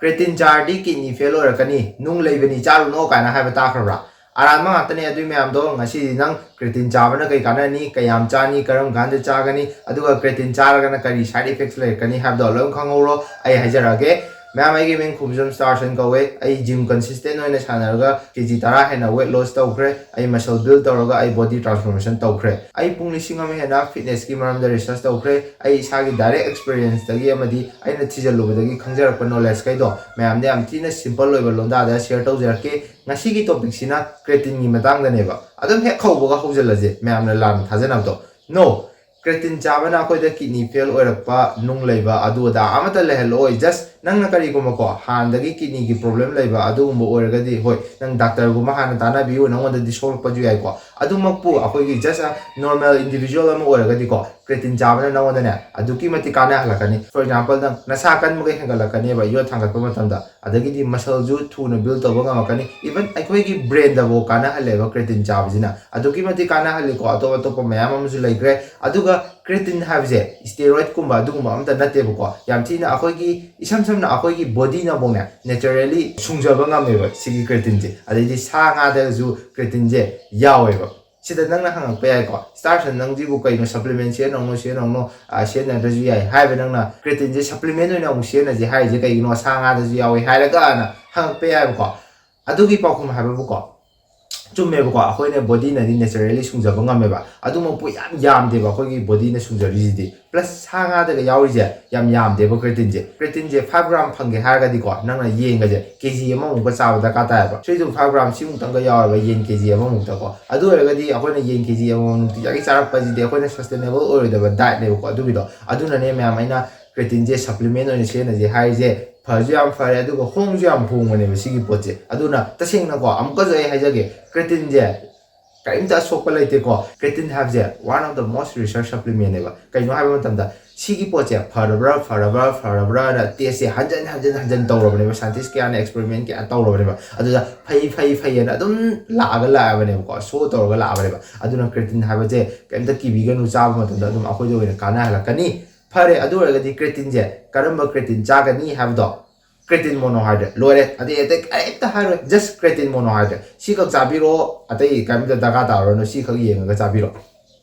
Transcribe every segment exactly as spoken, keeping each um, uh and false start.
Creatine ꯆꯥꯔꯗꯤ kidney fail ꯑꯣꯏꯔꯛꯀꯅꯤ, ꯅꯨꯡ ꯂꯩꯕꯅꯤ ꯆꯥꯔꯨꯅꯣ ꯀꯥꯏꯅ ꯍꯥꯏꯕ ꯇꯥꯈ꯭ꯔꯕ꯭ꯔꯥ? ꯑꯔꯥꯟꯕ ꯉꯥꯛꯇꯅꯦ ꯑꯗꯨꯏ ꯃꯌꯥꯝꯗꯣ꯫ ꯉꯁꯤꯗꯤ ꯅꯪ ꯀ꯭ꯔꯦꯇꯤꯟ ꯆꯥꯕꯅ ꯀꯩ ꯀꯥꯟꯅꯅꯤ, ꯀꯌꯥꯝ ꯆꯥꯅꯤ, ꯀꯔꯝ ꯀꯥꯟꯗ ꯆꯥꯒꯅꯤ, ꯑꯗꯨꯒ ꯀ꯭ꯔꯦꯇꯤꯟ ꯆꯥꯔꯒꯅ ꯀꯔꯤ ꯁꯥꯏꯠ ꯏꯐꯦꯛꯁ ꯂꯩꯔꯛꯀꯅꯤ ꯍꯥꯏꯕꯗꯣ ꯂꯣꯏ ꯈꯪꯍꯧꯔꯣ꯫ ꯑꯩ ꯍꯥꯏꯖꯔꯛꯑꯒꯦ꯫ ꯃꯌꯥꯝ, ꯑꯩꯒꯤ ꯃꯤꯡ ꯈꯨꯝꯖꯝ ꯁ꯭ꯇꯥꯔꯁꯟ ꯀꯧꯋꯦ꯫ ꯑꯩ ꯖꯤꯝ ꯀꯟꯁꯤꯁꯇꯦꯟ ꯑꯣꯏꯅ ꯁꯥꯟꯅꯔꯒ ꯀꯦ ꯖꯤ ꯇꯔꯥ ꯍꯦꯟꯅ ꯋꯦꯠ ꯂꯣꯁ ꯇꯧꯈ꯭ꯔꯦ꯫ ꯑꯩ ꯃꯁꯜ ꯕꯤꯜ ꯇꯧꯔꯒ ꯑꯩ ꯕꯣꯗꯤ ꯇ꯭ꯔꯥꯟꯁꯐꯣꯔꯃꯦꯁꯟ ꯇꯧꯈ꯭ꯔꯦ꯫ ꯑꯩ ꯄꯨꯡ ꯂꯤꯁꯤꯡ ꯑꯃ ꯍꯦꯟꯅ ꯐꯤꯠꯅꯦꯁꯀꯤ ꯃꯔꯝꯗ ꯔꯤꯁꯔꯁ ꯇꯧꯈ꯭ꯔꯦ꯫ ꯑꯩ ꯏꯁꯥꯒꯤ ꯗꯥꯏꯔꯦꯛ ꯑꯦꯛꯁꯄꯤꯔꯤꯌꯦꯟꯁꯇꯒꯤ ꯑꯃꯗꯤ ꯑꯩꯅ ꯊꯤꯖꯤꯜꯂꯨꯕꯗꯒꯤ ꯈꯪꯖꯔꯛꯄ ꯅꯣꯂꯦꯖꯈꯩꯗꯣ ꯃꯌꯥꯝꯗ ꯌꯥꯝ ꯊꯤꯅ ꯁꯤꯝꯄꯜ ꯑꯣꯏꯕ ꯂꯣꯟꯗꯥꯗ ꯁꯤꯌꯔ ꯇꯧꯖꯔꯛꯀꯦ꯫ ꯉꯁꯤꯒꯤ ꯇꯣꯄꯤꯛꯁꯤꯅ ꯀ꯭ꯔꯦꯇꯤꯟꯒꯤ ꯃꯇꯥꯡꯗꯅꯦꯕ꯫ ꯑꯗꯨꯝ ꯍꯦꯛ ꯍꯧꯕꯒ ꯍꯧꯖꯤꯜꯂꯁꯦ, ꯃꯌꯥꯝꯅ ꯂꯥꯟꯅ ꯊꯥꯖꯅꯕꯗꯣ꯫ ꯅꯣ, ꯀ꯭ꯔꯦꯇꯤꯟ ꯆꯥꯕꯅ ꯑꯩꯈꯣꯏꯗ ꯀꯤꯗꯅꯤ ꯐꯦꯜ ꯑꯣꯏꯔꯛꯄ, ꯅꯨꯡ ꯂꯩꯕ, ꯑꯗꯨ ꯑꯗꯥ ꯑꯃꯠꯇ ꯂꯩꯍꯜꯂꯛꯑꯣꯏ꯫ ꯖꯁ ꯅꯪꯅ ꯀꯔꯤꯒꯨꯝꯕꯀꯣ ꯍꯥꯟꯅꯗꯒꯤ ꯀꯤꯗꯅꯤꯒꯤ ꯄ꯭ꯔꯣꯕ꯭ꯂꯦꯝ ꯂꯩꯕ ꯑꯗꯨꯒꯨꯝꯕ ꯑꯣꯏꯔꯒꯗꯤ, ꯍꯣꯏ, ꯅꯪ ꯗꯥꯛꯇꯔꯒꯨꯝꯕ ꯍꯥꯟꯅ ꯇꯥꯟꯅꯕꯤꯌꯨ, ꯅꯉꯣꯟꯗꯗꯤ ꯁꯣꯛꯂꯛꯄꯁꯨ ꯌꯥꯏꯀꯣ꯫ ꯑꯗꯨꯃꯛꯄꯨ ꯑꯩꯈꯣꯏꯒꯤ ꯖꯁ ꯑ ꯅꯣꯔꯃꯦꯜ ꯏꯟꯗꯤꯕꯤꯖꯨꯋꯦꯜ ꯑꯃ ꯑꯣꯏꯔꯒꯗꯤꯀꯣ, ꯀ꯭ꯔꯦꯇꯤꯟ ꯆꯥꯕꯅ ꯅꯉꯣꯟꯗꯅꯦ ꯑꯗꯨꯛꯀꯤ ꯃꯇꯤꯛ ꯀꯥꯟꯅꯍꯜꯂꯛꯀꯅꯤ꯫ ꯐꯣꯔ ꯑꯦꯛꯖꯥꯝꯄꯜ, ꯅꯪ ꯅꯁꯥ ꯀꯟꯕꯒ ꯍꯦꯟꯒꯠꯂꯛꯀꯅꯦꯕ ꯌꯣꯠ ꯊꯥꯡꯒꯠꯄ ꯃꯇꯝꯗ꯫ ꯑꯗꯒꯤꯗꯤ ꯃꯁꯜꯁꯨ ꯊꯨꯅ ꯕꯤꯜ ꯇꯧꯕ ꯉꯝꯃꯛꯀꯅꯤ꯫ ꯏꯚꯟ ꯑꯩꯈꯣꯏꯒꯤ ꯕ꯭ꯔꯦꯟꯗꯕꯨ ꯀꯥꯟꯅꯍꯜꯂꯦꯕ ꯀ꯭ꯔꯦꯇꯤꯟ ꯆꯥꯕꯁꯤꯅ꯫ ꯑꯗꯨꯛꯀꯤ ꯃꯇꯤꯛ ꯀꯥꯟꯅꯍꯜꯂꯤꯀꯣ꯫ ꯑꯇꯣꯞ ꯑꯇꯣꯞꯄ ꯃꯌꯥꯝ ꯑꯃꯁꯨ ꯂꯩꯈ꯭ꯔꯦ꯫ ꯑꯗꯨꯒ ꯀ꯭ꯔꯦꯇꯤꯟ ꯍꯥꯏꯕꯁꯦ ꯁ꯭ꯇꯦꯔꯣꯏꯗꯀꯨꯝꯕ ꯑꯗꯨꯒꯨꯝꯕ ꯑꯝꯇ ꯅꯠꯇꯦꯕꯀꯣ꯫ ꯌꯥꯝ ꯊꯤꯅ ꯑꯩꯈꯣꯏꯒꯤ ꯏꯁꯝ ꯁꯝꯅ ꯑꯩꯈꯣꯏꯒꯤ ꯕꯣꯗꯤꯅꯐꯧꯅꯦ ꯅꯦꯆꯔꯦꯂꯤ ꯁꯨꯡꯖꯕ ꯉꯝꯃꯦꯕ ꯁꯤꯒꯤ ꯀ꯭ꯔꯦꯇꯤꯟꯁꯦ꯫ ꯑꯗꯩꯗꯤ ꯁꯥ ꯉꯥꯗꯁꯨ ꯀ꯭ꯔꯦꯇꯤꯟꯁꯦ ꯌꯥꯎꯋꯦꯕ꯫ ꯁꯤꯗ ꯅꯪꯅ ꯍꯪꯉꯛꯄ ꯌꯥꯏꯀꯣ, "ꯁ꯭ꯇꯥꯔꯁꯟ, ꯅꯪꯁꯤꯕꯨ ꯀꯩꯅꯣ ꯁꯄ꯭ꯂꯤꯃꯦꯟ ꯁꯤꯖꯤꯟꯅꯧꯅꯣ, ꯁꯤꯖꯤꯟꯅꯧꯅꯣ, ꯑ, ꯁꯤꯖꯤꯟꯅꯗ꯭ꯔꯁꯨ ꯌꯥꯏ" ꯍꯥꯏꯕ ꯅꯪꯅ ꯀ꯭ꯔꯦꯇꯤꯟꯁꯦ ꯁꯄ꯭ꯂꯤꯃꯦꯟ ꯑꯣꯏꯅ ꯑꯃꯨꯛ ꯁꯤꯖꯤꯟꯅꯁꯦ ꯍꯥꯏꯔꯤꯁꯦ ꯀꯩꯒꯤꯅꯣ? ꯁꯥ ꯉꯥꯗꯁꯨ ꯌꯥꯎꯋꯦ ꯍꯥꯏꯔꯒꯅ ꯍꯪꯉꯛꯄ ꯌꯥꯏꯕꯀꯣ꯫ ꯑꯗꯨꯒꯤ ꯄꯥꯎꯈꯨꯝ ꯍꯥꯏꯕꯕꯨꯀꯣ, ꯆꯨꯝꯃꯦꯕꯀꯣ, ꯑꯩꯈꯣꯏꯅ ꯕꯣꯗꯤꯅꯗꯤ ꯅꯦꯆꯔꯦꯂꯤ ꯁꯨꯡꯖꯕ ꯉꯝꯃꯦꯕ꯫ ꯑꯗꯨꯃꯛꯄꯨ ꯌꯥꯝ ꯌꯥꯝꯗꯦꯕ ꯑꯩꯈꯣꯏꯒꯤ ꯕꯣꯗꯤꯅ ꯁꯨꯡꯖꯔꯤꯁꯤꯗꯤ꯫ ꯄ꯭ꯂꯁ ꯁꯥ ꯉꯥꯗꯒ ꯌꯥꯎꯔꯤꯁꯦ ꯌꯥꯝ ꯌꯥꯝꯗꯦꯕ ꯀ꯭ꯔꯦꯇꯤꯟꯁꯦ꯫ ꯀ꯭ꯔꯦꯇꯤꯟꯁꯦ ꯐꯥꯏꯚ ꯒ꯭ꯔꯥꯝ ꯐꯪꯒꯦ ꯍꯥꯏꯔꯒꯗꯤꯀꯣ, ꯅꯪꯅ ꯌꯦꯟꯒꯁꯦ ꯀꯦ ꯖꯤ ꯑꯃꯃꯨꯛꯀ ꯆꯥꯕ ꯗꯔꯀꯥꯔ ꯇꯥꯏꯌꯦꯕ꯫ Three to five gram ꯁꯤꯃꯨꯛꯇꯪꯒ ꯌꯥꯎꯔꯕ ꯌꯦꯟ ꯀꯦ ꯖꯤ ꯑꯃꯃꯨꯛꯇꯀꯣ꯫ ꯑꯗꯨ ꯑꯣꯏꯔꯒꯗꯤ ꯑꯩꯈꯣꯏꯅ ꯌꯦꯟ ꯀꯦ ꯖꯤ ꯑꯃꯃꯝ ꯅꯨꯡꯇꯤꯖꯥꯒꯤ ꯆꯥꯔꯛꯄꯁꯤꯗꯤ ꯑꯩꯈꯣꯏꯅ ꯁꯁꯇꯦꯅꯦꯕꯜ ꯑꯣꯏꯔꯣꯏꯗꯕ ꯗꯥꯏꯠꯅꯦꯕꯀꯣ꯫ ꯑꯗꯨꯒꯤꯗꯣ, ꯑꯗꯨꯅꯅꯦ ꯃꯌꯥꯝ ꯑꯩꯅ ꯀ꯭ꯔꯦꯇꯤꯟꯁꯦ ꯁꯄ꯭ꯂꯤꯃꯦꯟ ꯑꯣꯏꯅ ꯁꯤꯖꯤꯟꯅꯁꯦ ꯍꯥꯏꯔꯤꯁꯦ꯫ ꯐꯁꯨ ꯌꯥꯝ ꯐꯔꯦ, ꯑꯗꯨꯒ ꯍꯣꯡꯁꯨ ꯌꯥꯝ ꯍꯣꯡꯕꯅꯦꯕ ꯁꯤꯒꯤ ꯄꯣꯠꯁꯦ꯫ ꯑꯗꯨꯅ ꯇꯁꯦꯡꯅꯀꯣ, ꯑꯃꯨꯛꯀꯁꯨ ꯑꯩ ꯍꯥꯏꯖꯒꯦ, ꯀ꯭ꯔꯦꯇꯤꯟꯁꯦ ꯀꯔꯤꯝꯇ ꯑꯁꯣꯛꯄ ꯂꯩꯇꯦꯀꯣ꯫ ꯀ꯭ꯔꯦꯇꯤꯟ ꯍꯥꯏꯕꯁꯦ one of the most research supplement ꯅꯦꯕ꯫ ꯀꯩꯅꯣ ꯍꯥꯏꯕ ꯃꯇꯝꯗ, ꯁꯤꯒꯤ ꯄꯣꯠꯁꯦ ꯐꯔꯕ꯭ꯔꯥ, ꯐꯔꯕ꯭ꯔꯥ, ꯐꯔꯕ꯭ꯔꯥꯅ ꯇꯦꯁꯁꯦ ꯍꯟꯖꯟ, ꯍꯟꯖꯟ, ꯍꯟꯖꯟ ꯇꯧꯔꯕꯅꯦꯕ꯫ ꯁꯥꯏꯟꯇꯤꯁ ꯀꯌꯥꯅ ꯑꯦꯛꯁꯄꯦꯔꯤꯃꯦꯟ ꯀꯌꯥ ꯇꯧꯔꯕꯅꯦꯕ꯫ ꯑꯗꯨꯗ ꯐꯩ, ꯐꯩ, ꯐꯩꯌꯦꯅ ꯑꯗꯨꯝ ꯂꯥꯛꯑꯒ ꯂꯥꯛꯑꯕꯅꯦꯕꯀꯣ, ꯁꯣ ꯇꯧꯔꯒ ꯂꯥꯛꯑꯕꯅꯦꯕ꯫ ꯑꯗꯨꯅ ꯀ꯭ꯔꯦꯇꯤꯟ ꯍꯥꯏꯕꯁꯦ ꯀꯩꯝꯇ ꯀꯤꯕꯤꯒꯅꯨ, ꯆꯥꯕ ꯃꯇꯝꯗ ꯑꯗꯨꯝ ꯑꯩꯈꯣꯏꯗ ꯑꯣꯏꯅ ꯀꯥꯟꯅꯍꯜꯂꯛꯀꯅꯤ꯫ ꯐꯔꯦ, ꯑꯗꯨ ꯑꯣꯏꯔꯒꯗꯤ ꯀ꯭ꯔꯦꯇꯤꯟꯁꯦ, ꯀꯔꯝꯕ ꯀ꯭ꯔꯦꯇꯤꯟ ꯆꯥꯒꯅꯤ ꯍꯥꯏꯕꯗꯣ, Creatine monohydrate ꯂꯣꯏꯔꯦ꯫ ꯑꯇꯩ ꯑꯇꯩ ꯀꯔꯤꯝꯇ ꯍꯥꯏꯔꯣꯏ, just creatine monohydrate ꯁꯤꯈꯛ ꯆꯥꯕꯤꯔꯣ꯫ ꯑꯇꯩ ꯀꯔꯤꯝꯇ ꯗꯔꯀꯥꯔ ꯇꯥꯔꯨꯔꯅꯨ, ꯁꯤꯈꯛ ꯌꯦꯡꯉꯒ ꯆꯥꯕꯤꯔꯣ꯫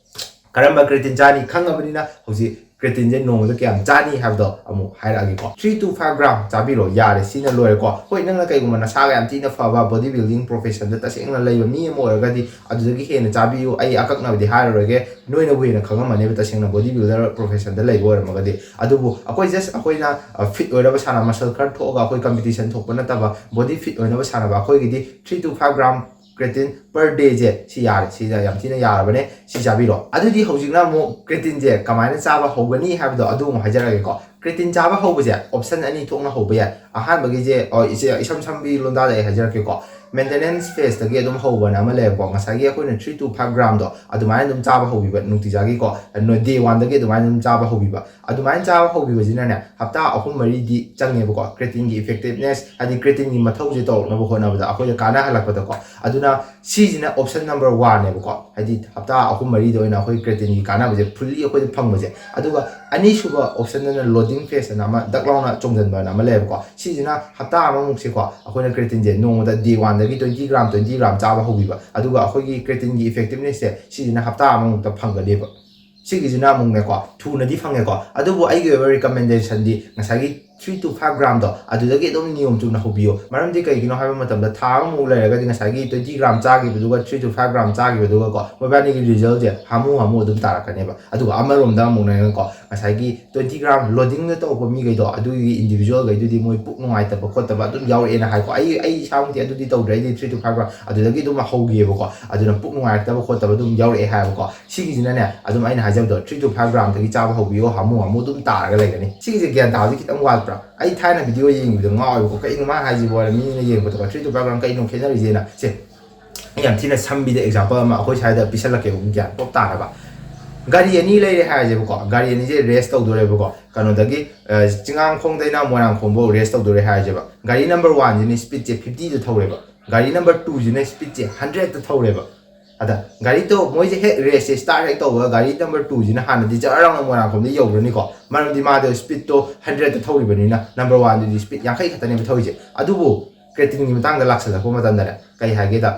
ꯀꯔꯝꯕ creatine ꯆꯥꯅꯤ ꯈꯪꯉꯕꯅꯤꯅ ꯍꯧꯖꯤꯛ creatineꯁꯦ ꯅꯣꯡꯃꯗ ꯀꯌꯥꯝ ꯆꯥꯅꯤ ꯍꯥꯏꯕꯗꯣ ꯑꯃꯨꯛ ꯍꯥꯏꯔꯛꯑꯒꯦꯀꯣ꯫ Three to five gram ꯆꯥꯕꯤꯔꯣ, ꯌꯥꯔꯦ, ꯁꯤꯅ ꯂꯣꯏꯔꯦꯀꯣ꯫ ꯍꯣꯏ, ꯅꯪꯅ ꯀꯩꯒꯨꯝꯕ ꯅꯁꯥꯒ ꯌꯥꯝ ꯊꯤꯅ ꯐꯕ body building professionꯗ ꯇꯁꯦꯡꯅ ꯂꯩꯕ ꯃꯤ ꯑꯃ ꯑꯣꯏꯔꯒꯗꯤ ꯑꯗꯨꯗꯒꯤ ꯍꯦꯟꯅ ꯆꯥꯕꯤꯌꯨ꯫ ꯑꯩ ꯑꯀꯛꯅꯕꯗꯤ ꯍꯥꯏꯔꯔꯣꯏꯒꯦ, ꯅꯣꯏꯅꯕꯨ ꯍꯦꯟꯅ ꯈꯪꯉꯝꯃꯅꯦꯕ ꯇꯁꯦꯡꯅ body builder professionꯗ ꯂꯩꯕ ꯑꯣꯏꯔꯝꯃꯒꯗꯤ꯫ ꯑꯗꯨꯕꯨ ꯑꯩꯈꯣꯏ just ꯑꯩꯈꯣꯏꯅ fit ꯑꯣꯏꯔꯕ ꯁꯥꯟꯅ, muscle ꯈꯔ ꯊꯣꯛꯑꯒ ꯑꯩꯈꯣꯏ competition ꯊꯣꯛꯄ ꯅꯠꯇꯕ body fit ꯑꯣꯏꯅꯕ ꯁꯥꯟꯅꯕ ꯑꯩꯈꯣꯏꯒꯤꯗꯤ three to five gram creatine per dayꯁꯦ ꯁꯤ ꯌꯥꯔꯦ, ꯁꯤꯗ ꯌꯥꯝ ꯊꯤꯅ ꯌꯥꯔꯕꯅꯦ, ꯁꯤ ꯆꯥꯕꯤꯔꯣ꯫ ꯑꯗꯨꯗꯤ ꯍꯧꯖꯤꯛꯅ ꯑꯃꯨꯛ creatineꯁꯦ ꯀꯃꯥꯏꯅ ꯆꯥꯕ ꯍꯧꯒꯅꯤ ꯍꯥꯏꯕꯗꯣ ꯑꯗꯨ ꯑꯃꯨꯛ ꯍꯥꯏꯖꯔꯛꯑꯒꯦꯀꯣ꯫ Creatine ꯆꯥꯕ ꯍꯧꯕꯁꯦ option ꯑꯅꯤ ꯊꯣꯛꯅ ꯍꯧꯕ ꯌꯥꯏ꯫ ꯑꯍꯥꯟꯕꯒꯤꯁꯦ, ꯑꯣ, ꯏꯆꯦ, ꯏꯁꯝ ꯁꯝꯕꯤ ꯂꯣꯟꯗꯥꯗ ꯑꯩ ꯍꯥꯏꯖꯔꯛꯀꯦꯀꯣ꯫ Maintenance phaseꯇꯒꯤ ꯑꯗꯨꯝ ꯍꯧꯕꯅ ꯑꯃ ꯂꯩꯌꯦꯕꯀꯣ, ꯉꯁꯥꯏꯒꯤ ꯑꯩꯈꯣꯏꯅ three to five gramꯗꯣ ꯑꯗꯨꯃꯥꯏꯅ ꯑꯗꯨꯝ ꯆꯥꯕ ꯍꯧꯕꯤꯕ ꯅꯨꯡꯇꯤꯖꯥꯒꯤꯀꯣ, day oneꯗꯒꯤ ꯑꯗꯨꯃꯥꯏꯅ ꯑꯗꯨꯝ ꯆꯥꯕ ꯍꯧꯕꯤꯕ꯫ ꯑꯗꯨꯃꯥꯏꯅ ꯆꯥꯕ ꯍꯧꯈꯤꯕꯁꯤꯅꯅꯦ, ꯍꯞꯇꯥ ꯑꯍꯨꯝ ꯃꯔꯤꯗꯤ ꯆꯪꯉꯦꯕꯀꯣ, creatineꯒꯤ effectiveness, ꯍꯥꯏꯗꯤ creatineꯒꯤ ꯃꯊꯧꯁꯦ ꯇꯧꯔꯛꯅꯕ ꯍꯣꯠꯅꯕꯗ, ꯑꯩꯈꯣꯏꯗ ꯀꯥꯟꯅꯍꯜꯂꯛꯄꯗꯀꯣ꯫ ꯑꯗꯨꯅ ꯁꯤꯁꯤꯅ option number oneꯅꯦꯕꯀꯣ, ꯍꯥꯏꯗꯤ ꯍꯞꯇꯥ ꯑꯍꯨꯝ ꯃꯔꯤꯗ ꯑꯣꯏꯅ ꯑꯩꯈꯣꯏ creatineꯒꯤ ꯀꯥꯟꯅꯕꯁꯦ fully ꯑꯩꯈꯣꯏꯗ ꯐꯪꯕꯁꯦ꯫ ꯑꯗꯨꯒ ꯑꯅꯤꯁꯨꯕ optionꯗꯅ loading phase ꯑꯅ ꯑꯃ ꯗꯛ ꯂꯥꯎꯅ ꯆꯣꯡꯁꯤꯟꯕ ꯑꯅ ꯑꯃ ꯂꯩꯌꯦꯕꯀꯣ꯫ ꯁꯤꯁꯤꯅ ꯍꯞꯇꯥ ꯑꯃꯃꯨꯛꯁꯦꯀꯣ, ꯑꯩꯈꯣꯏꯅ creatineꯁꯦ ꯅꯣꯡꯃꯗ day oneꯗꯒꯤ twenty gram, twenty gram ꯆꯥꯕ ꯍꯧꯕꯤꯕ, ꯑꯗꯨꯒ ꯑꯩꯈꯣꯏꯒꯤ creatineꯒꯤ effectivenessꯁꯦ ꯁꯤꯁꯤꯅ ꯍꯞꯇꯥ ꯑꯃꯃꯨꯛꯇ ꯐꯪꯒꯅꯦꯕ꯫ ꯁꯤꯒꯤꯁꯤꯅ ꯑꯃꯨꯛꯅꯦꯀꯣ, ꯊꯨꯅꯗꯤ ꯐꯪꯉꯦꯀꯣ, ꯑꯗꯨꯕꯨ ꯑꯩꯒꯤ ꯑꯣꯏꯕ recommendationꯗꯤ ꯉꯁꯥꯏꯒꯤ three to five gramꯗꯣ ꯑꯗꯨꯗꯒꯤ ꯑꯗꯨꯝ ꯅꯤꯌꯣꯝ ꯆꯨꯝꯅ ꯍꯧꯕꯤꯌꯣ꯫ ꯃꯔꯝꯗꯤ ꯀꯩꯒꯤꯅꯣ ꯍꯥꯏꯕ ꯃꯇꯝꯗ, ꯊꯥ ꯑꯃꯃꯨꯛ ꯂꯩꯔꯒꯗꯤ ꯉꯁꯥꯏꯒꯤ twenty gram ꯆꯥꯈꯤꯕꯗꯨꯒ three to five gram ꯆꯥꯈꯤꯕꯗꯨꯒꯀꯣ, ꯃꯣꯏꯕꯥꯅꯤꯒꯤ resultꯁꯦ ꯍꯥꯃꯨ ꯍꯥꯃꯨ ꯑꯗꯨꯝ ꯇꯥꯔꯛꯀꯅꯦꯕ꯫ ꯑꯗꯨꯒ ꯑꯃꯔꯣꯝꯗ ꯑꯃꯨꯛꯅꯦꯀꯣ, ꯉꯁꯥꯏꯒꯤ twenty gram loadingꯗ ꯇꯧꯔꯛꯄ ꯃꯤꯈꯩꯗꯣ, ꯑꯗꯨꯒꯤ individualꯈꯩꯗꯨꯗꯤ ꯃꯣꯏ ꯄꯨꯛ ꯅꯨꯡꯉꯥꯏꯇꯕ ꯈꯣꯠꯇꯕ ꯑꯗꯨꯝ ꯌꯥꯎꯔꯛꯑꯦꯅ ꯍꯥꯏꯀꯣ꯫ ꯑꯩ, ꯑꯩ ꯏꯁꯥꯃꯛꯇꯤ ꯑꯗꯨꯗꯤ ꯇꯧꯗ꯭ꯔꯦ, ꯑꯩꯗꯤ three to five gram ꯑꯗꯨꯗꯒꯤ ꯑꯗꯨꯝ ꯍꯧꯈꯤꯑꯕꯀꯣ꯫ ꯑꯗꯨꯅ ꯄꯨꯛ ꯅꯨꯡꯉꯥꯏꯔꯛꯇꯕ ꯈꯣꯠꯇꯕ ꯑꯗꯨꯝ ꯌꯥꯎꯔꯛꯑꯦ ꯍꯥꯏꯕꯀꯣ꯫ ꯁꯤꯒꯤꯁꯤꯅꯅꯦ, ꯑꯗꯨꯝ ꯑꯩꯅ ꯍꯥꯏꯖꯕꯗꯣ, three to five gramꯗꯒꯤ ꯆꯥꯕ ꯍꯧꯕꯤꯌꯣ, ꯍꯥꯃꯨ ꯍꯥꯃꯨ ꯑꯗꯨꯝ ꯇꯥꯔꯒ ꯂꯩꯒꯅꯤ꯫ ꯁꯤꯒꯤꯁꯦ ꯒ꯭ꯌꯥꯟ ꯇꯥꯕꯗꯤ ꯈꯤꯇꯪ ꯋꯥꯠꯄ꯭ꯔꯥ? ꯑꯩ ꯊꯥꯏꯅ video ꯌꯦꯡꯕꯗ ꯉꯥꯎꯋꯦꯕꯀꯣ, "ꯀꯩꯅꯣ ꯃꯥ ꯍꯥꯏꯁꯤꯕꯣ?" ꯍꯥꯏꯅ ꯃꯤꯅ ꯌꯦꯡꯕꯗꯀꯣ, "three to five gram ꯀꯩꯅꯣ ꯈꯦꯠꯅꯔꯤꯁꯦꯅ?" ꯁꯦ, ꯑꯩ ꯌꯥꯝ ꯊꯤꯅ ꯁꯝꯕꯤꯗ example ꯑꯃ ꯑꯩꯈꯣꯏ ꯁ꯭ꯋꯥꯏꯗ ꯄꯤꯁꯜꯂꯛꯀꯦꯕ, ꯒ꯭ꯌꯥꯟ ꯄꯣꯞ ꯇꯥꯅꯕ꯫ ꯒꯥꯔꯤ ꯑꯅꯤ ꯂꯩꯔꯦ ꯍꯥꯏꯔꯁꯦꯕꯀꯣ, ꯒꯥꯔꯤ ꯑꯅꯤꯁꯦ race ꯇꯧꯗꯣꯔꯦꯕꯀꯣ, ꯀꯩꯅꯣꯗꯒꯤ, ꯑ, ꯆꯤꯡꯉꯥꯡꯈꯣꯡꯗꯩꯅ ꯃꯣꯏꯔꯥꯡꯈꯣꯡꯐꯧ race ꯇꯧꯗꯣꯔꯦ ꯍꯥꯏꯔꯁꯦꯕ꯫ ꯒꯥꯔꯤ number oneꯁꯤꯅ speedꯁꯦ fiftyꯗ ꯊꯧꯔꯦꯕ, ꯒꯥꯔꯤ number twoꯁꯤꯅ speedꯁꯦ hundredꯇ ꯊꯧꯔꯦꯕ꯫ ꯑꯗ ꯒꯥꯔꯤꯗꯣ ꯃꯣꯏꯁꯦ ꯍꯦꯛ ꯔꯦꯁꯁꯦ ꯁ꯭ꯇꯥꯔꯠ ꯍꯦꯛ ꯇꯧꯕꯒ ꯒꯥꯔꯤ ꯅꯝꯕꯔ ꯇꯨꯁꯤꯅ ꯍꯥꯟꯅꯗꯤ ꯖꯔ ꯂꯥꯎꯅ ꯃꯣꯏꯔꯥꯡꯈꯣꯝꯗ ꯌꯧꯈ꯭ꯔꯅꯤꯀꯣ꯫ ꯃꯔꯝꯗꯤ ꯃꯥꯗꯣ ꯁ꯭ꯄꯤꯠꯇꯣ ꯍꯟꯗ꯭ꯔꯦꯗꯇ ꯊꯧꯔꯤꯕꯅꯤꯅ ꯅꯝꯕꯔ ꯋꯥꯟꯗꯨꯗꯤ ꯁ꯭ꯄꯤꯠ ꯌꯥꯡꯈꯩ ꯈꯛꯇꯅꯦꯕ ꯊꯧꯔꯤꯁꯦ꯫ ꯑꯗꯨꯕꯨ ꯀ꯭ꯔꯦꯇꯤꯟꯒꯤ ꯃꯇꯥꯡꯗ ꯂꯥꯛꯁꯜꯂꯛꯄ ꯃꯇꯝꯗꯅꯦ ꯀꯩ ꯍꯥꯏꯒꯦꯗ,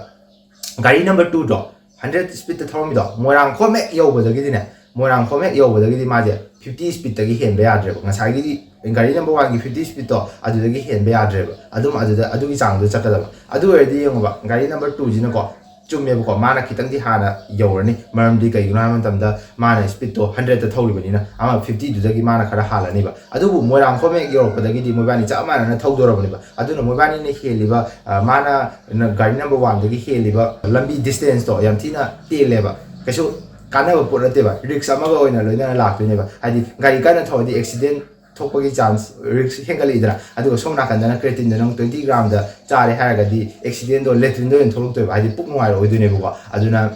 ꯒꯥꯔꯤ ꯅꯝꯕꯔ ꯇꯨꯗꯣ ꯍꯟꯗ꯭ꯔꯦꯗ ꯁ꯭ꯄꯤꯠꯇ ꯊꯧꯔꯝꯃꯤꯗꯣ ꯃꯣꯏꯔꯥꯡꯈꯣꯝ ꯍꯦꯛ ꯌꯧꯕꯗꯒꯤꯗꯤꯅꯦ, ꯃꯣꯏꯔꯥꯡꯈꯣꯝ ꯍꯦꯛ ꯌꯧꯕꯗꯒꯤꯗꯤ ꯃꯥꯁꯦ ꯐꯤꯐꯇꯤ ꯁ꯭ꯄꯤꯠꯇꯒꯤ ꯍꯦꯟꯕ ꯌꯥꯗ꯭ꯔꯦꯕ꯫ ꯉꯁꯥꯏꯒꯤ ꯒꯥꯔꯤ ꯅꯝꯕꯔ ꯋꯥꯟꯒꯤ ꯐꯤꯐꯇꯤ ꯁ꯭ꯄꯤꯠꯇꯣ ꯑꯗꯨꯗꯒꯤ ꯍꯦꯟꯕ ꯌꯥꯗ꯭ꯔꯦꯕ꯫ ꯑꯗꯨꯝ ꯑꯗꯨꯗ ꯑꯗꯨꯒꯤ ꯆꯥꯡꯗꯣ ꯆꯠꯀꯗꯕ꯫ ꯑꯗꯨ ꯑꯣꯏꯔꯗꯤ ꯌꯦꯡꯉꯣꯕ, ꯒꯥꯔꯤ ꯅꯝꯕꯔ ꯇꯨꯁꯤꯅꯀꯣ, ꯆꯨꯝꯃꯦꯕꯀꯣ, ꯃꯥꯅ ꯈꯤꯇꯪꯗꯤ ꯍꯥꯟꯅ ꯌꯧꯔꯅꯤ꯫ ꯃꯔꯝꯗꯤ ꯀꯩꯒꯤꯅꯣ ꯍꯥꯏꯕ ꯃꯇꯝꯗ ꯃꯥꯅ ꯁ꯭ꯄꯤꯠꯇꯣ ꯍꯟꯗ꯭ꯔꯦꯗꯇ ꯊꯧꯔꯤꯕꯅꯤꯅ ꯑꯃ ꯐꯤꯐꯇꯤꯗꯨꯗꯒꯤ ꯃꯥꯅ ꯈꯔ ꯍꯥꯜꯂꯅꯤꯕ꯫ ꯑꯗꯨꯕꯨ ꯃꯣꯏꯔꯥꯡꯈꯣꯝ ꯍꯦꯛ ꯌꯧꯔꯛꯄꯗꯒꯤꯗꯤ ꯃꯣꯏꯕꯥꯅꯤ ꯆꯞ ꯃꯥꯟꯅꯅ ꯊꯧꯗꯣꯔꯕꯅꯦꯕ꯫ ꯑꯗꯨꯅ ꯃꯣꯏꯕꯥꯅꯤꯅ ꯍꯦꯜꯂꯤꯕ, ꯑ, ꯃꯥꯅ ꯒꯥꯔꯤ ꯅꯝꯕꯔ ꯋꯥꯟꯗꯒꯤ ꯍꯦꯜꯂꯤꯕ ꯂꯝꯕꯤ ꯗꯤꯁꯇꯦꯟꯁꯇꯣ ꯌꯥꯝ ꯊꯤꯅ ꯇꯦꯜꯂꯦꯕ꯫ ꯀꯩꯁꯨ ꯀꯥꯟꯅꯕ ꯄꯣꯠ ꯅꯠꯇꯦꯕ, ꯔꯤꯛꯁ ꯑꯃꯒ ꯑꯣꯏꯅ ꯂꯣꯏꯅꯅ ꯂꯥꯛꯇꯣꯏꯅꯦꯕ꯫ ꯍꯥꯏꯗꯤ ꯒꯥꯔꯤ ꯀꯟꯅ ꯊꯧꯔꯗꯤ ꯑꯦꯛꯁꯤꯗꯦꯟ ꯊꯣꯛꯄꯒꯤ ꯆꯥꯟꯁ, ꯔꯤꯛꯁ ꯍꯦꯟꯒꯠꯂꯛꯏꯗꯅ꯫ ꯑꯗꯨꯒ ꯁꯣꯝ ꯅꯥꯀꯟꯗꯅ ꯀ꯭ꯔꯦꯇꯤꯟꯗꯣ ꯅꯪ ꯇ꯭ꯋꯦꯟꯇꯤ ꯒ꯭ꯔꯥꯝꯗ ꯆꯥꯔꯦ ꯍꯥꯏꯔꯒꯗꯤ ꯑꯦꯛꯁꯤꯗꯦꯟꯗꯣ ꯂꯦꯇ꯭ꯔꯤꯟꯗ ꯑꯣꯏꯅ ꯊꯣꯛꯂꯛꯇꯣꯏꯕ, ꯍꯥꯏꯗꯤ ꯄꯨꯛ ꯅꯨꯡꯉꯥꯏꯔꯛꯑꯣꯏꯗꯣꯏꯅꯦꯕꯀꯣ꯫ ꯑꯗꯨꯅ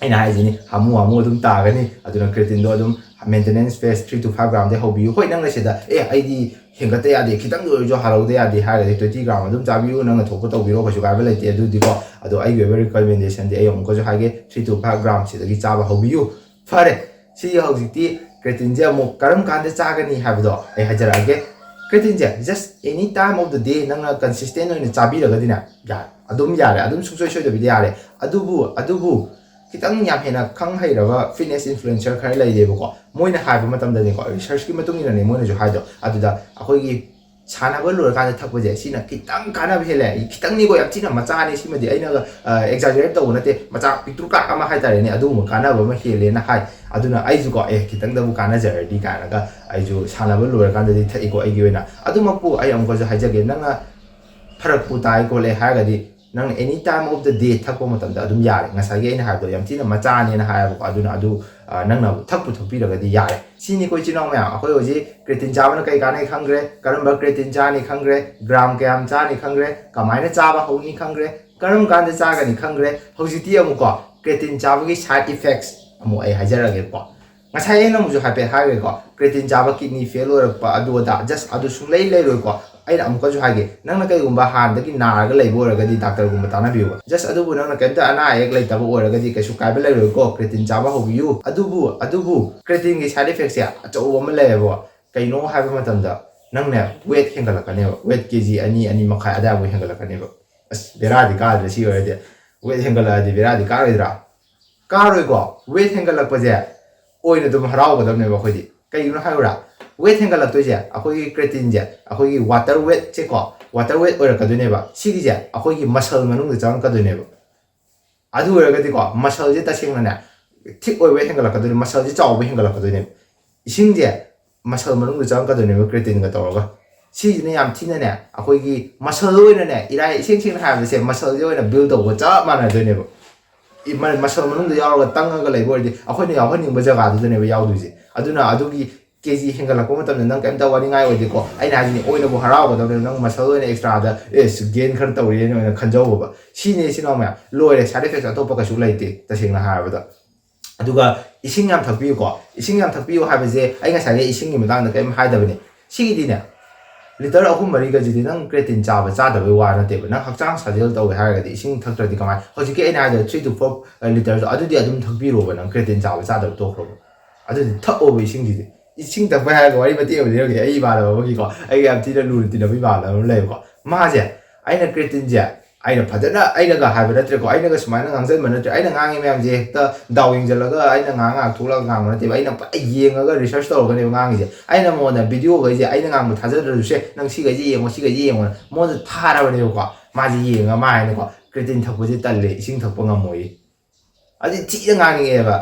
ꯑꯩꯅ ꯍꯥꯏꯁꯤꯅꯤ, ꯍꯥꯃꯨ ꯍꯥꯃꯨ ꯑꯗꯨꯝ ꯇꯥꯒꯅꯤ꯫ ꯑꯗꯨꯅ ꯀ꯭ꯔꯦꯇꯤꯟꯗꯣ ꯑꯗꯨꯝ maintenance phase three two five ꯒ꯭ꯔꯥꯝꯗꯩ ꯍꯧꯕꯤꯌꯨ꯫ ꯍꯣꯏ, ꯅꯪꯅ ꯁꯤꯗ, "ꯑꯦ, ꯑꯩꯗꯤ ꯍꯦꯟꯒꯠꯇ ꯌꯥꯗꯦ, ꯈꯤꯇꯪꯗ ꯑꯣꯏꯔꯁꯨ ꯍꯥꯜꯍꯧꯗ ꯌꯥꯗꯦ" ꯍꯥꯏꯔꯒꯗꯤ ꯇ꯭ꯋꯦꯟꯇꯤ ꯒ꯭ꯔꯥꯝ ꯑꯗꯨꯝ ꯆꯥꯕꯤꯌꯨ, ꯅꯪꯅ ꯊꯣꯛꯄ ꯇꯧꯕꯤꯔꯣ, ꯀꯩꯁꯨ ꯀꯥꯏꯕ ꯂꯩꯇꯦ꯫ ꯑꯗꯨꯗꯤꯀꯣ, ꯑꯗꯣ ꯑꯩꯒꯤ ꯑꯣꯏꯕ ꯔꯤꯀꯃꯦꯟꯗꯦꯁꯟꯗꯤ ꯑꯩ ꯑꯃꯨꯛꯀꯁꯨ ꯍꯥꯏꯒꯦ, ꯊ꯭ꯔꯤ ꯇꯨ ꯐꯥꯏꯚ ꯒ꯭ꯔꯥꯝ ꯁꯤꯗꯒꯤ ꯆꯥꯕ ꯍꯧꯕꯤꯌꯨ꯫ ꯐꯔꯦ, ꯁꯤ ꯍꯧꯖꯤꯛꯇꯤ ꯀ꯭ꯔꯦꯇꯤꯟꯁꯦ ꯑꯃꯨꯛ ꯀꯔꯝ ꯀꯥꯟꯗ ꯆꯥꯒꯅꯤ ꯍꯥꯏꯕꯗꯣ ꯑꯩ ꯍꯥꯏꯖꯔꯛꯑꯒꯦ꯫ ꯀ꯭ꯔꯦꯇꯤꯟꯁꯦ just any time of the day ꯅꯪꯅ ꯀꯟꯁꯤꯁꯇꯦꯟ ꯑꯣꯏꯅ ꯆꯥꯕꯤꯔꯒꯗꯤꯅꯦ, ꯌꯥꯔꯦ, ꯑꯗꯨꯝ ꯌꯥꯔꯦ, ꯑꯗꯨꯝ ꯁꯨꯡꯁꯣꯏ ꯁꯣꯏꯗꯕꯤꯗ ꯌꯥꯔꯦ꯫ ꯑꯗꯨꯕꯨ, ꯑꯗꯨꯕꯨ ꯈꯤꯇꯪ ꯌꯥꯝ ꯍꯦꯟꯅ ꯈꯪ ꯍꯩꯔꯕ ꯐꯤꯠꯅꯦꯁ ꯏꯟꯐ꯭ꯂꯨꯑꯦꯟꯁꯔ ꯈꯔ ꯂꯩꯔꯦꯕꯀꯣ, ꯃꯣꯏꯅ ꯍꯥꯏꯕ ꯃꯇꯝꯗꯗꯤꯀꯣ, ꯔꯤꯁꯔꯆꯀꯤ ꯃꯇꯨꯡ ꯏꯟꯅꯅꯦ ꯃꯣꯏꯅꯁꯨ ꯍꯥꯏꯗꯣ, ꯑꯗꯨꯗ ꯑꯩꯈꯣꯏꯒꯤ ꯁꯥꯟꯅꯕ ꯂꯣꯏꯔꯀꯥꯟꯗ ꯊꯛꯄꯁꯦ, ꯁꯤꯅ ꯈꯤꯇꯪ ꯀꯥꯟꯅꯕ ꯍꯦꯜꯂꯦ꯫ ꯈꯤꯇꯪꯅꯤꯀꯣ, ꯌꯥꯝ ꯊꯤꯅ ꯃꯆꯥꯅꯤ, ꯁꯤꯃꯗꯤ ꯑꯩꯅꯒ, ꯑ, ꯑꯦꯛꯖꯥꯖꯔꯦꯠ ꯇꯧꯕ ꯅꯠꯇꯦ, ꯃꯆꯥ ꯄꯤꯛꯇ꯭ꯔꯨ ꯀꯥꯛ ꯑꯃ ꯍꯥꯏꯇꯥꯔꯦꯅꯦ, ꯑꯗꯨꯒꯨꯝꯕ ꯀꯥꯟꯅꯕ ꯑꯃ ꯍꯦꯜꯂꯦꯅ ꯍꯥꯏ꯫ ꯑꯗꯨꯅ ꯑꯩꯁꯨꯀꯣ, "ꯑꯦ, ꯈꯤꯇꯪꯗꯕꯨ ꯀꯥꯟꯅꯖꯔꯗꯤ" ꯀꯥꯏꯅꯒ ꯑꯩꯁꯨ ꯁꯥꯟꯅꯕ ꯂꯣꯏꯔꯀꯥꯟꯗꯗꯤ ꯊꯛꯏꯀꯣ꯫ ꯑꯩꯒꯤ ꯑꯣꯏꯅ ꯑꯗꯨꯃꯛꯄꯨ ꯑꯩ ꯑꯃꯨꯛꯀꯁꯨ ꯍꯥꯏꯖꯒꯦ, ꯅꯪꯅ ꯐꯔꯛꯄꯨ ꯇꯥꯏ ꯈꯣꯠꯂꯦ ꯍꯥꯏꯔꯒꯗꯤ, ꯅꯪꯅ any time of the day ꯊꯛꯄ ꯃꯇꯝꯗ ꯑꯗꯨꯝ ꯌꯥꯔꯦ꯫ ꯉꯁꯥꯏꯒꯤ ꯑꯩꯅ ꯍꯥꯏꯕꯗꯣ ꯌꯥꯝ ꯊꯤꯅ ꯃꯆꯥꯅꯦꯅ ꯍꯥꯏꯌꯦꯕꯀꯣ, ꯑꯗꯨꯅ ꯑꯗꯨ, ꯑ, ꯅꯪꯅ ꯊꯛꯄꯨ ꯊꯛꯄꯤꯔꯒꯗꯤ ꯌꯥꯔꯦ꯫ ꯁꯤꯅꯤꯀꯣ, ꯏꯆꯤꯟ ꯏꯅꯥꯎ ꯃꯌꯥꯝ, ꯑꯩꯈꯣꯏ ꯍꯧꯖꯤꯛ ꯀ꯭ꯔꯦꯇꯤꯟ ꯆꯥꯕꯅ ꯀꯩ ꯀꯥꯟꯅꯩ ꯈꯪꯈ꯭ꯔꯦ, ꯀꯔꯝꯕ ꯀ꯭ꯔꯦꯇꯤꯟ ꯆꯥꯅꯤ ꯈꯪꯈ꯭ꯔꯦ, ꯒ꯭ꯔꯥꯝ ꯀꯌꯥꯝ ꯆꯥꯅꯤ ꯈꯪꯈ꯭ꯔꯦ, ꯀꯃꯥꯏꯅ ꯆꯥꯕ ꯍꯧꯅꯤ ꯈꯪꯈ꯭ꯔꯦ, ꯀꯔꯝ ꯀꯥꯟꯗ ꯆꯥꯒꯅꯤ ꯈꯪꯈ꯭ꯔꯦ꯫ ꯍꯧꯖꯤꯛꯇꯤ ꯑꯃꯨꯛꯀꯣ, ꯀ꯭ꯔꯦꯇꯤꯟ ꯆꯥꯕꯒꯤ ꯁꯥꯏꯠ ꯏꯐꯦꯛꯁ ꯑꯃꯨꯛ ꯑꯩ ꯍꯥꯏꯖꯔꯛꯑꯒꯦꯀꯣ꯫ ꯉꯁꯥꯏ ꯑꯩꯅ ꯑꯃꯨꯛꯁꯨ ꯍꯥꯏꯐꯦꯠ ꯍꯥꯏꯈ꯭ꯔꯦꯀꯣ, ꯀ꯭ꯔꯦꯇꯤꯟ ꯆꯥꯕ ꯀꯤꯗꯅꯤ ꯐꯦꯜ ꯑꯣꯏꯔꯛꯄ, ꯑꯗꯨ ꯑꯗꯥ, just ꯑꯗꯨ ꯁꯨꯡꯂꯩ ꯂꯩꯔꯣꯏꯀꯣ꯫ ꯑꯩꯅ ꯑꯃꯨꯛꯀꯁꯨ ꯍꯥꯏꯒꯦ, ꯅꯪꯅ ꯀꯩꯒꯨꯝꯕ ꯍꯥꯟꯅꯗꯒꯤ ꯅꯥꯔꯒ ꯂꯩꯕ ꯑꯣꯏꯔꯒꯗꯤ ꯗꯥꯛꯇꯔꯒꯨꯝꯕ ꯇꯥꯟꯅꯕꯤꯌꯨꯕ꯫ Just ꯑꯗꯨꯕꯨ ꯅꯪꯅ ꯀꯩꯝꯇ ꯑꯅꯥ ꯑꯌꯦꯛ ꯂꯩꯇꯕ ꯑꯣꯏꯔꯒꯗꯤ ꯀꯩꯁꯨ ꯀꯥꯏꯕ ꯂꯩꯔꯣꯏꯀꯣ, creatine ꯆꯥꯕ ꯍꯧꯕꯤꯌꯨ꯫ ꯑꯗꯨꯕꯨ ꯑꯗꯨꯕꯨ creatineꯒꯤ side effectꯁꯦ ꯑꯆꯧꯕ ꯑꯃ ꯂꯩꯌꯦꯕ꯫ ꯀꯩꯅꯣ ꯍꯥꯏꯕ ꯃꯇꯝꯗ ꯅꯪꯅꯦ weight ꯍꯦꯟꯒꯠꯂꯛꯀꯅꯦꯕ, weight ꯀꯦ ꯖꯤ ꯑꯅꯤ, ꯑꯅꯤ ꯃꯈꯥꯏ ꯑꯗꯥꯏꯃꯨꯛ ꯍꯦꯟꯒꯠꯂꯛꯀꯅꯦꯕ꯫ ꯑꯁ, ꯕꯦꯔꯥꯗꯤ ꯀꯥꯗ꯭ꯔꯦ ꯁꯤ ꯑꯣꯏꯔꯗꯤ꯫ Weight ꯍꯦꯟꯒꯠꯂꯛꯑꯗꯤ ꯕꯦꯔꯥꯗꯤ ꯀꯥꯔꯣꯏꯗ꯭ꯔꯥ? ꯀꯥꯔꯣꯏꯀꯣ꯫ Weight ꯍꯦꯟꯒꯠꯂꯛꯄꯁꯦ ꯑꯣꯏꯅ ꯑꯗꯨꯝ ꯍꯔꯥꯎꯒꯗꯕꯅꯦꯕ ꯑꯩꯈꯣꯏꯗꯤ꯫ ꯀꯩꯒꯤꯅꯣ ꯍꯥꯏꯕ꯭ꯔꯥ? Weight ꯍꯦꯟꯒꯠꯂꯛꯇꯣꯏꯁꯦ ꯑꯩꯈꯣꯏꯒꯤ creatineꯁꯦ, ꯑꯩꯈꯣꯏꯒꯤ water weightꯁꯦꯀꯣ, water weight ꯑꯣꯏꯔꯛꯀꯗꯣꯏꯅꯦꯕ꯫ ꯁꯤꯒꯤꯁꯦ ꯑꯩꯈꯣꯏꯒꯤ muscle ꯃꯅꯨꯡꯗ ꯆꯪꯉꯛꯀꯗꯣꯏꯅꯦꯕ꯫ ꯑꯗꯨ ꯑꯣꯏꯔꯒꯗꯤꯀꯣ, muscleꯁꯦ ꯇꯁꯦꯡꯅꯅꯦ thick ꯑꯣꯏꯕ ꯍꯦꯟꯒꯠꯂꯛꯀꯗꯣꯏꯅꯦ, muscleꯁꯦ ꯆꯥꯎꯕ ꯍꯦꯟꯒꯠꯂꯛꯀꯗꯣꯏꯅꯦꯕ꯫ ꯏꯁꯤꯡꯁꯦ muscle ꯃꯅꯨꯡꯗ ꯆꯪꯉꯛꯀꯗꯣꯏꯅꯦꯕ creatineꯒ ꯇꯧꯔꯒ꯫ ꯁꯤꯁꯤꯅ ꯌꯥꯝ ꯊꯤꯅꯅꯦ, ꯑꯩꯈꯣꯏꯒꯤ muscle ꯑꯣꯏꯅꯅꯦ, ꯏꯔꯥꯏ, ꯏꯁꯦꯡ ꯁꯦꯡꯅ ꯍꯥꯏꯔꯕꯗ ꯁꯦ muscleꯁꯦ ꯑꯣꯏꯅ build ꯇꯧꯕ ꯆꯞ ꯃꯥꯟꯅꯗꯣꯏꯅꯦꯕ꯫ ꯏ-, ꯃ-, muscle ꯃꯅꯨꯡꯗ ꯌꯥꯎꯔꯒ ꯇꯪꯉꯒ ꯂꯩꯕ ꯑꯣꯏꯔꯗꯤ ꯑꯩꯈꯣꯏꯅ ꯌꯥꯎꯍꯟꯅꯤꯡꯕ ꯖꯒꯥꯗꯨꯗꯅꯦꯕ ꯌꯥꯎꯗꯣꯏꯁꯦ꯫ ꯑꯗꯨꯅ ꯑꯗꯨꯒꯤ ꯀꯦ ꯖꯤ ꯍꯦꯟꯒꯠꯂꯛꯄ ꯃꯇꯝꯗ ꯅꯪ ꯀꯩꯝꯇ ꯋꯥꯅꯤꯡꯉꯥꯏ ꯑꯣꯏꯗꯦꯀꯣ꯫ ꯑꯩꯅ ꯍꯥꯏꯁꯤꯅꯤ, ꯑꯣꯏꯅꯕꯨ ꯍꯔꯥꯎꯒꯗꯕꯅꯦꯕ, ꯅꯪ muscle ꯑꯣꯏꯅ extraꯗ ꯑꯦꯁ gain ꯈꯔ ꯇꯧꯔꯤꯅ ꯑꯣꯏꯅ ꯈꯟꯖꯧꯕ꯫ ꯁꯤꯅꯦ, ꯏꯆꯤꯟ ꯏꯅꯥꯎ ꯃꯌꯥꯝ, ꯂꯣꯏꯔꯦ, side effects ꯑꯇꯣꯞꯄ ꯀꯩꯁꯨ ꯂꯩꯇꯦ ꯇꯁꯦꯡꯅ ꯍꯥꯏꯔꯕꯗ꯫ ꯑꯗꯨꯒ ꯏꯁꯤꯡ ꯌꯥꯝ ꯊꯛꯄꯤꯌꯨꯀꯣ꯫ ꯏꯁꯤꯡ ꯌꯥꯝ ꯊꯛꯄꯤꯌꯨ ꯍꯥꯏꯕꯁꯦ ꯑꯩ ꯉꯁꯥꯏꯒꯤ ꯏꯁꯤꯡꯒꯤ ꯃꯇꯥꯡꯗ ꯀꯔꯤꯝ ꯍꯥꯏꯗꯕꯅꯤ꯫ ꯁꯤꯒꯤꯗꯤꯅꯦ, litre ꯑꯍꯨꯝ ꯃꯔꯤꯒꯁꯤꯗꯤ ꯅꯪ creatine ꯆꯥꯕ ꯆꯥꯗꯕꯩ ꯋꯥ ꯅꯠꯇꯦꯕ꯫ ꯅꯪ ꯍꯛꯆꯥꯡ ꯁꯥꯖꯦꯜ ꯇꯧꯋꯦ ꯍꯥꯏꯔꯒꯗꯤ ꯏꯁꯤꯡ ꯊꯛꯇ꯭ꯔꯗꯤ ꯀꯃꯥꯏ? ꯍꯧꯖꯤꯛꯀꯤ ꯑꯩꯅ ꯍꯥꯏꯗꯣ three to four litreꯗꯣ ꯑꯗꯨꯗꯤ ꯑꯗꯨꯝ ꯊꯛꯄꯤꯔꯣꯕ, ꯅꯪ creatine ꯆꯥꯕ ꯆꯥꯗꯕ ꯇꯣꯛꯈ꯭ꯔꯣꯕ꯫ ꯑꯗꯨꯗꯤ ꯊꯛꯑꯣꯕ ꯏꯁꯤꯡꯁꯤꯗꯤ꯫ ꯏꯁꯤꯡ ꯊꯛꯄ ꯍꯥꯏꯔꯒ ꯋꯥꯔꯤ ꯃꯇꯦꯛ ꯑꯃ ꯂꯤꯔꯝꯒꯦ꯫ ꯑꯩ ꯏꯃꯥꯟꯅꯕ ꯑꯃꯒꯤꯀꯣ, ꯑꯩꯒ ꯌꯥꯝ ꯊꯤꯅ ꯂꯨꯅ ꯇꯤꯟꯅꯕ ꯏꯃꯥꯟꯅꯕ ꯑꯃ ꯂꯩꯌꯦꯕꯀꯣ꯫ ꯃꯥꯁꯦ, ꯑꯩꯅ creatineꯁꯦ, ꯑꯩꯅ ꯐꯖꯅ, ꯑꯩꯅꯒ ꯍꯥꯏꯕ ꯅꯠꯇ꯭ꯔꯦꯀꯣ, ꯑꯩꯅꯒ ꯁꯨꯃꯥꯏꯅ ꯉꯥꯡꯁꯤꯟꯕ ꯅꯠꯇ꯭ꯔꯦ꯫ ꯑꯩꯅ ꯉꯥꯡꯉꯤ ꯃꯌꯥꯝꯁꯦ ꯍꯦꯛꯇ ꯗꯥꯎ ꯌꯦꯡꯁꯤꯜꯂꯒ ꯑꯩꯅ ꯉꯥꯡ ꯉꯥꯡ ꯊꯣꯛꯂꯒ ꯉꯥꯡꯕ ꯅꯠꯇꯦꯕ꯫ ꯑꯩꯅ ꯄꯨꯔꯥ ꯌꯦꯡꯉꯒ research ꯇꯧꯔꯒꯅꯦꯕ ꯉꯥꯡꯉꯤꯁꯦ꯫ ꯑꯩꯅ ꯃꯉꯣꯟꯗ videoꯈꯩꯁꯦ, ꯑꯩꯅ ꯉꯥꯡꯕ ꯊꯥꯖꯗ꯭ꯔꯁꯨ, "ꯁꯦ, ꯅꯪ ꯁꯤꯈꯩꯁꯦ ꯌꯦꯡꯉꯣ, ꯁꯤꯈꯩꯁꯦ ꯌꯦꯡꯉꯣ"ꯅ ꯃꯉꯣꯟꯗ ꯊꯥꯔꯕꯅꯦꯕꯀꯣ꯫ ꯃꯥꯁꯦ ꯌꯦꯡꯉꯒ ꯃꯥ ꯍꯥꯏꯅꯀꯣ, "creatine ꯊꯛꯄꯁꯦ ꯇꯜꯂꯦ, ꯏꯁꯤꯡ ꯊꯛꯄ ꯉꯝꯃꯣꯏ"꯫ ꯑꯗꯨꯗꯤ ꯊꯤꯅ ꯉꯥꯡꯅꯤꯡꯉꯦꯕ꯫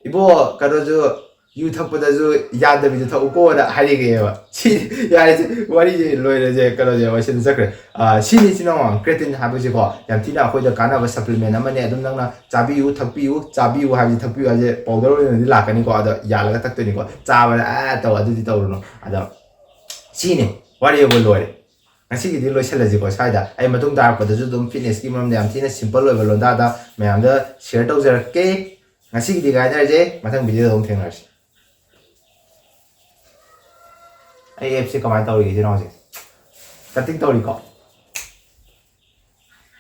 "ꯏꯕꯣ, ꯀꯩꯅꯣꯁꯨ, ꯌꯨ ꯊꯛꯄꯗꯁꯨ ꯌꯥꯗꯕꯤꯗꯨ ꯊꯛꯎꯀꯣꯅ" ꯍꯥꯏꯔꯛꯑꯦꯕ꯫ ꯁꯤ, ꯌꯥꯔꯦꯁꯦ, ꯋꯥꯔꯤꯁꯦ ꯂꯣꯏꯔꯁꯦ, ꯀꯩꯅꯣꯁꯦ ꯋꯥꯏꯁꯤꯟ ꯆꯠꯈ꯭ꯔꯦ꯫ ꯑꯥ, ꯁꯤꯅꯤ, ꯏꯆꯤꯟ ꯏꯅꯥꯎ, creatine ꯍꯥꯏꯕꯁꯤꯀꯣ, ꯌꯥꯝ ꯊꯤꯅ ꯑꯩꯈꯣꯏꯗ ꯀꯥꯟꯅꯕ supplement ꯑꯃꯅꯤ꯫ ꯑꯗꯨꯝ ꯅꯪꯅ ꯆꯥꯕꯤꯌꯨ, ꯊꯛꯄꯤꯌꯨ, ꯆꯥꯕꯤꯌꯨ ꯍꯥꯏꯕꯁꯤ ꯊꯛꯄꯤꯌꯨ ꯍꯥꯏꯁꯦ powder ꯑꯣꯏꯅꯗꯤ ꯂꯥꯛꯀꯅꯤꯀꯣ, ꯑꯗꯣ ꯌꯥꯜꯂꯒ ꯊꯛꯇꯣꯏꯅꯤꯀꯣ꯫ ꯆꯥꯕꯗ ꯑꯥ ꯇꯧ, ꯑꯗꯨꯗꯤ ꯇꯧꯔꯨꯅꯨ꯫ ꯑꯗꯣ ꯁꯤꯅꯤ, ꯋꯥꯔꯤ ꯑꯃ ꯂꯣꯏꯔꯦ꯫ ꯉꯁꯤꯒꯤꯗꯤ ꯂꯣꯏꯁꯤꯜꯂꯁꯤꯀꯣ ꯁ꯭ꯋꯥꯏꯗ꯫ ꯑꯩ ꯃꯇꯨꯡ ꯇꯥꯔꯛꯄꯗꯁꯨ ꯑꯗꯨꯝ fitnessꯀꯤ ꯃꯔꯝꯗ ꯌꯥꯝ ꯊꯤꯅ simple ꯑꯣꯏꯕ ꯂꯣꯟꯗꯥꯗ ꯃꯌꯥꯝꯗ share ꯇꯧꯖꯔꯛꯀꯦ꯫ ꯉꯁꯤꯒꯤꯗꯤ ꯀꯥꯏꯅꯔꯁꯦ, ꯃꯊꯪ videoꯗ ꯑꯃꯨꯛ ꯊꯦꯡꯅꯔꯁꯤ꯫ ꯑꯩ appꯁꯦ ꯀꯃꯥꯏꯅ ꯇꯧꯔꯤꯒꯦ ꯁꯤꯅꯣ ꯍꯧꯖꯤꯛ? ꯀꯠꯇꯤꯡ ꯇꯧꯔꯤꯀꯣ꯫